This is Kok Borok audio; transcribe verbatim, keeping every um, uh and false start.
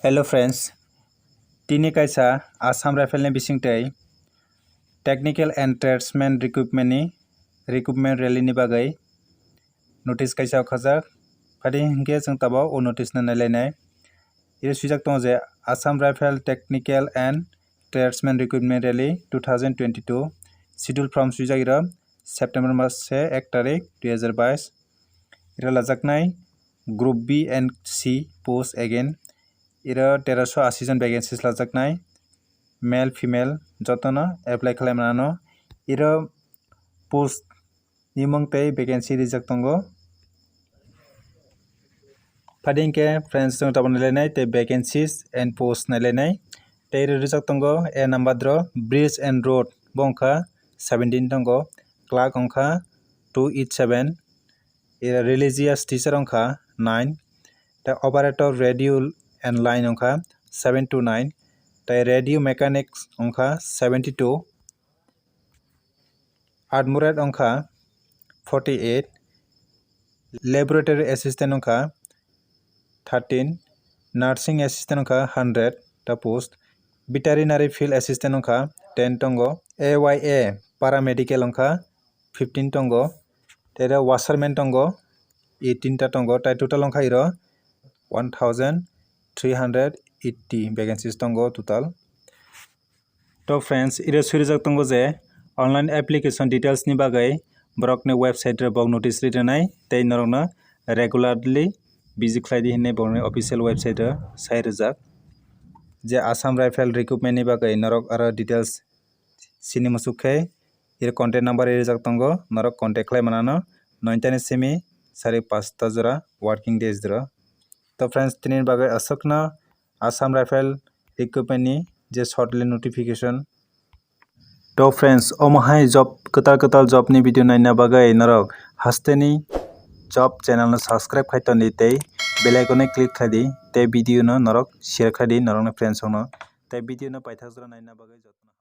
Hello friends, tini kaisa Assam Rifle ni bisingtwi Technical and Tradesman Recruitment ni Recruitment Rally ni bagwi notice kaisa okhajak. Phadi hinkhe chwng tabuk o notice no nailainai. Iro swijak tongo je Assam Rifle Technical and Tradesman Recruitment Rally two thousand twenty-two, schedule from swijak iro September mas se ek tarik dui hazar bais. Iro lajaknai Group B and C post again. Iro teroso ashi jon vacancies lajaknai, male female jotono apply khlai manano. Iro post nimung tei vacancy rijak tongo. Phadi hinkhe friends, chwng tabuk nailainai tei vacancies and post nailainai. Tei iro rijak tongo A number dro bridge and road bo wngkha seventeen tongo, clerk wngkha two eight seven, iro religious teacher wngkha nine, tei operator radio and line wngkha seven two nine, tei radio mechanics wngkha seventy two, armored wngkha forty eight, laboratory assistant wngkha thirteen, nursing assistant wngkha hundred ta post, veterinary field assistant wngkha ten tongo, A Y A paramedical wngkha fifteen tongo, tei washerman tongo eighteen ta tongo, tai total wngkha iro one thousand three hundred eighty vacancies tongo total. To friends, iro surijak tongo je online application details ni bagwi borok ni website rok bok notice ri rwnai tei norok no regularly busy khlai di hinwi borok ni official website o sai rwjak. Je Assam Rifle recruitment ni bagwi norok aro details sini muchuk khe iro contact number rijak tongo, norok contact khlai manano noita ni simi sari pasta jora working days dro. To friends, tini bagwi aswkno Assam Rifle recruitment ni je shortlist notification. To friends, omo hai job kwtal kwtal job ni video naina bagwi norok hasteni job channel no subscribe khai toni tei bell icon no click khai di tei video no norok share khai di norok ni friends rok no tei video no paithak jora naina bagwi jotono.